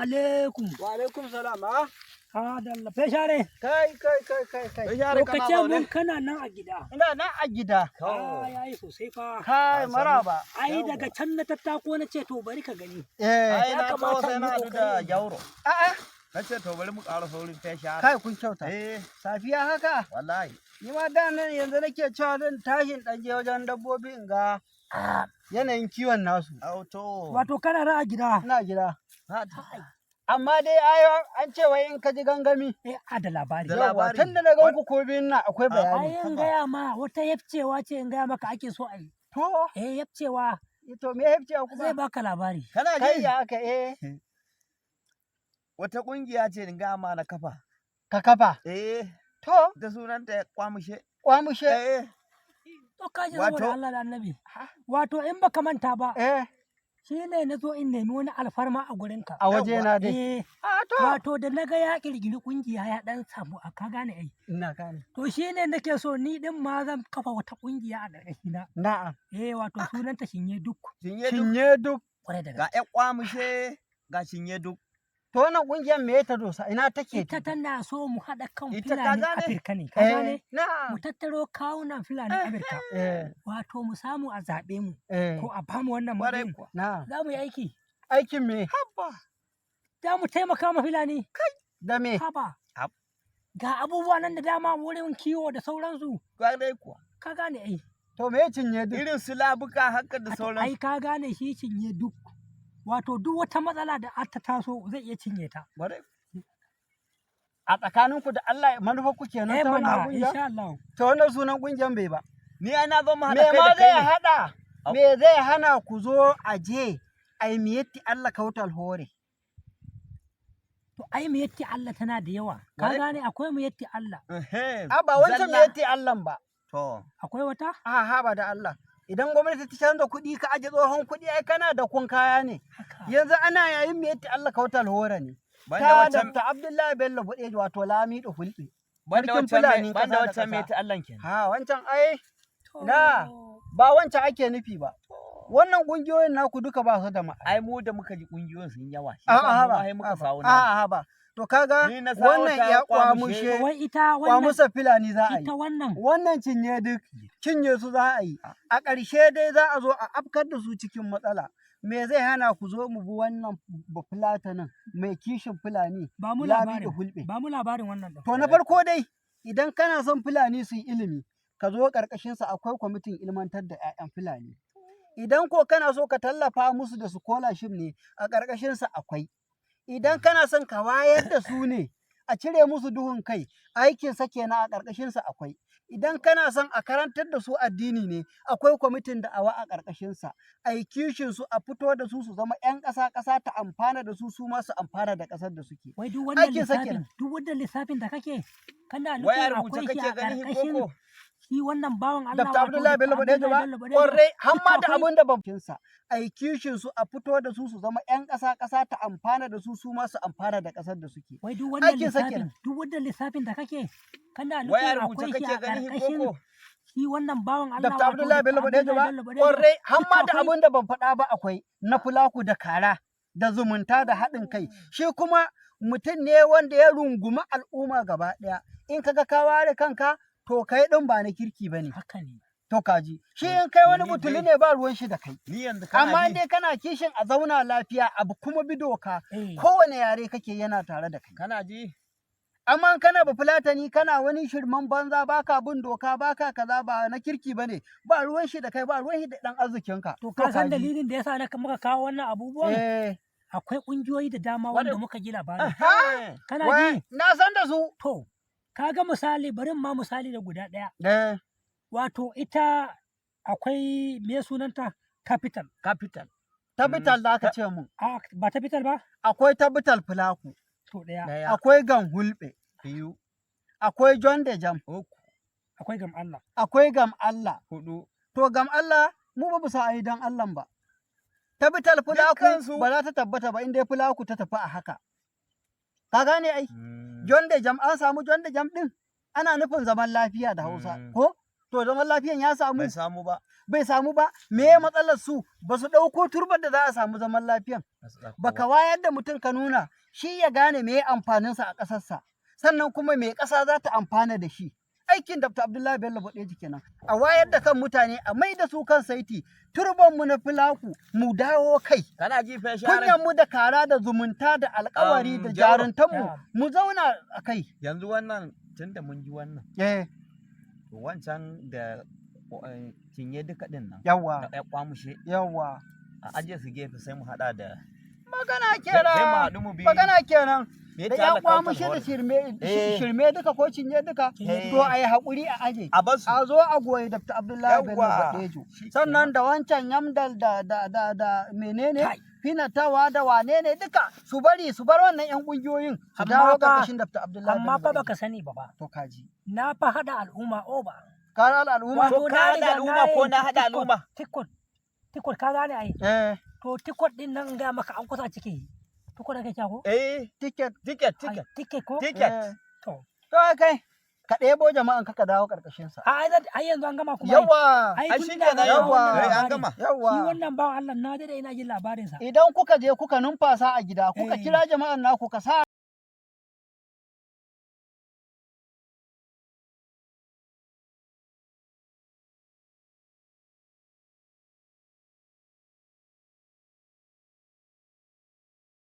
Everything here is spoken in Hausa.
Alaikum. Wa alaikum salam ah. Adalla. Feshare. Kai kai kai kai kai. Feshare To ka ce mun kana nan a gida. Ina nan a gida. Ah, yayi sosai fa. Kai maraba. Ai daga can na tattako na ce to bari ka gani. Eh. Ai Ya na kawo kamata sai in na yi haɗu da ƙoƙari. Jauro. A'a. Na ce to bari mu ƙara saurin feshare. Kai kun kyauta. Eh, Safiya haka. wallahi. Ni ma da nan yanzu nake cewa zan tashi in ɗan je wajen dabbobi in ga yanayin kiwon nasu. Au to. Wato kana nan a gida. Ina gida. Ha, Amma dai ayo an ce wai in ka ji gangami. Eh, a da labari. Da Yawwa, labari. tun da na gan ku ko biyun nan akwai bayani. Ai in gaya ma wata yafcewa ce in gaya maka ake so a yi. To, Eh, yafcewa to me ya fice kuma? zai baka labari. Kana Kai ji? ya aka eh Wata ƙungiya ce in gaya ma na kafa. ka kafa. Eh, To, da sunanta kwamushe. kwamushe. Eh, To ka ji saboda Wato- Allah da Annabi. Wato in baka manta ba Eh, shine na zo in nemi wani alfarma a gurinka. a waje na dai. Eh, A to. wato da na ga ya kirkiri kungiya ya dan samu a ka gane ai. Ina gane. To shine nake so ni din ma zan kafa wata kungiya a ƙarƙashina. Na'am. Eh, wato sunanta Shinye Duk. shinye duk. Cinye duk. Kwarai da Ga gaske. ƴan kwamushe, ga shinye duk. To wannan kungiyar me ta dosa? Ina take? Ita tana so mu haɗa kan Ita ka Fulani gane? Afirka ne. Ka Eh, gane? na'am. Mu tattaro kawunan Fulani Afirka. Eh, Wato mu samu a zaɓe mu eh, ko a bamu wannan Kwarai matsayin. kuwa. na'am. Za mu yi aiki. Aikin me? Habba. Za mu taimaka ma Fulani. Da me? Haba. Hab. Ga abubuwa nan da dama wurin kiwo da sauransu. Kwarai kuwa. Ka gane ai. To me cinye duk? Irin su labuka haka da Ai sauransu. ka gane shi cinye duk. Wato duk wata matsala da ta taso zai iya cinye ta. Kwarai. A tsakaninku da Allah manufa ku kenan Eh ta wannan mana kungiya? insha Allah. To wannan sunan kungiyar bai ba. Ni ai na zo mu haɗa Me kai ma da kai zai ne. haɗa? Au. Me zai hana ku zo a je a yi miyatti Allah kautal hore? To ai mu yatti Allah tana da yawa. Ka Kwarai. gane akwai mu yatti Allah. Ehe, A ba wancan zalla. miyatti Allah ba. To. Akwai wata? A ha ba da Allah. Idan gwamnati ta canza kuɗi ka aje tsohon kuɗi ai kana da kun kaya ne. Haka. Yanzu ana yayin miyatti Allah kautal hore ne. Banda Ta wancan Dr. Abdullahi Bello Bodejo wato Lamido Fulɓe. banda Sarkin wancan Fulani banda ƙasa da wancan mai ƙasa. ta Allah kenan. Ha wancan ai To. na. Ba wancan ake nufi ba. Wannan ƙungiyoyin naku duka ba su da ma'ana. Ai mu da muka ji kungiyoyin sun yawa. Shi A'a yasa mu haba. ma sai muka sawo na. A'a haba. To kaga Ni na sawo wannan ta ya kwamushe. kwamushe Wai ita wannan kwamusa Fulani za a yi. ita wannan Wannan cinye duk cinye su za a yi. A ƙarshe dai za a zo a afkar da su cikin matsala. Me zai hana ku zo mu bi wannan Bafulatanin mai kishin Fulani ba mu Lamido labarin. Fulɓe. Ba mu labarin wannan din. To na farko dai idan kana son Fulani su yi ilimi ka zo ƙarƙashinsa akwai kwamitin ilmantar da 'ya'yan Fulani. Idan ko kana so ka tallafa musu da scholarship ne a ƙarƙashinsa akwai. Idan kana son ka wayar da su ne a cire musu duhun kai aikinsa kenan a ƙarƙashinsa akwai. Idan kana son a karantar da su addini ne akwai kwamitin da'awa a ƙarƙashinsa. A yi kishin su a fito da su su zama 'yan ƙasa ƙasa ta amfana da su su ma su amfana da ƙasar da suke. Wai duk wannan Aikinsa lissafin kenan. duk wannan lissafin da kake kana Wai a nufin rubuce akwai shi kake a gani ƙarƙashin koko? shi wannan bawan Allah Dr. wato Abdullahi Bello Bodejo ba? Bello Bodejo. Ƙwarai, har ma Duka da akwai? abin da babkinsa. A yi kishin su a fito da su su zama 'yan ƙasa ƙasa ta amfana da su su ma su amfana da ƙasar da suke. Wai duk wannan Aikinsa lissafin kenan. duk wannan lissafin da kake kana Wai a nufin rubuce akwai shi kake a gani ƙarƙashin koko? shi wannan bawan Allah Dr. wato Abdullahi Bello Bodejo ba? Bello Bodejo. Ƙwarai, har ma Duka da akwai? abin da ban faɗa ba akwai na fulaku da kara da zumunta da haɗin kai. Shi kuma mutum ne wanda ya rungumi al'umma gaba ɗaya. In kaga ka ware kanka to kai ɗin ba na kirki ba ne. Haka ne. To kaji. Shi in kai wani Ni butuli dai- ne ba ruwan shi da kai. Ni yanzu kana Amma ji? dai kana kishin a zauna lafiya abu kuma bi doka Eh. kowane yare kake yana tare da kai. Kana ji? Amma in kana bafulatani kana wani shirman banza baka bin doka baka kaza ba na kirki bane ba ruwan shi da kai ba ruwan shi da dan arzikinka. To ka san kaji. dalilin da yasa na muka kawo wannan abubuwan? Eh, Akwai ƙungiyoyi da dama Kwarai. wanda muka ji labarin. Ha? Kana wai, ji? na san da su. To, ka ga misali bari in ma misali da guda ɗaya. Eh, Wato ita akwai me sunanta? Capital. Capital. Tabital da aka ce mun. A ba capital ba? Akwai tabital fulaku, To ɗaya. Daya, akwai gan hulɓe, biyu, akwai John de Jam, uku, Akwai gam Allah. akwai gam Allah. hudu. To gam Allah mu ba bisa a yi dan Allah ba. Tabital fulaku Dukkansu. ba za ta tabbata ba in dai fulaku ta tafi a haka. Ka gane ai? John de Jam an samu John de Jam din ana nufin zaman lafiya da Hausa ko? To zaman lafiyan ya samu? Bai samu ba. Bai samu ba. Me matsalar su? Ba su ɗauko turbar da za a samu zaman lafiyan. Ba su ɗauko Baka ba. wayar da mutum ka nuna shi ya gane me amfaninsa a ƙasarsa, sannan kuma me ƙasa za ta amfana da shi. Aikin Dr. Abdullahi Bello Bodeji kenan, a wayar da kan mutane, a mai da su kan saiti, turban mu na Filaku mu dawo kai. Kana ji fe share. Kunyan mu da kara da zumunta da alkawari da Jauro. jaruntan mu, Yeah. mu zauna a kai. Yanzu wannan, tunda mun ji wannan, Eh. to wancan da cinye duka din nan. Yawa. Da ya kwamushe Yawa. a ajiye su gefe, sai mu hada da Magana sai mu kenan. haɗu mu bi. Magana kenan. Me Da ta ya Allah kwamushe kautar da hore. shirme, Eh. shirme duka ko cinye duka, Eh. to a yi haƙuri a aje. A basu. A zo a goyi Dr. Abdullahi Bello Yawwa. Bodejo. Shi Sannan da wancan Yamdal da menene Kai. Finatawa da wane ne duka, su bari, su bar wannan yan kungiyoyin, su Amma dawo fa- karkashin Dr. Abdullahi Amma fa Bello Bodejo. baka sani ba fa. To kaji. Na fa hada al'umma oba. Kar al'umma. To Wato ka na haɗa riga al'umma na ko yanki na haɗa tikot- al'umma? Tikot. Tikot ka gane ai. Eh. To tikot din nan in ga maka an kusa ciki. Tikot ake cewa ko? Eh, Ticket. Ticket, Ai, ticket. ticket ko? Ticket. Eh. To. To kai ka ɗebo jama'an ka, ka dawo karkashin sa. A ai yanzu an gama kuma ai. Yawa. Ai Ai tun shi da kenan. na Yawwa. wannan Eh, an labarin. gama. Yawa. Shi wannan bawan Allah na dade ina jin labarinsa. Idan kuka je kuka numfasa a gida, kuka Eh. kira jama'an naku ka sa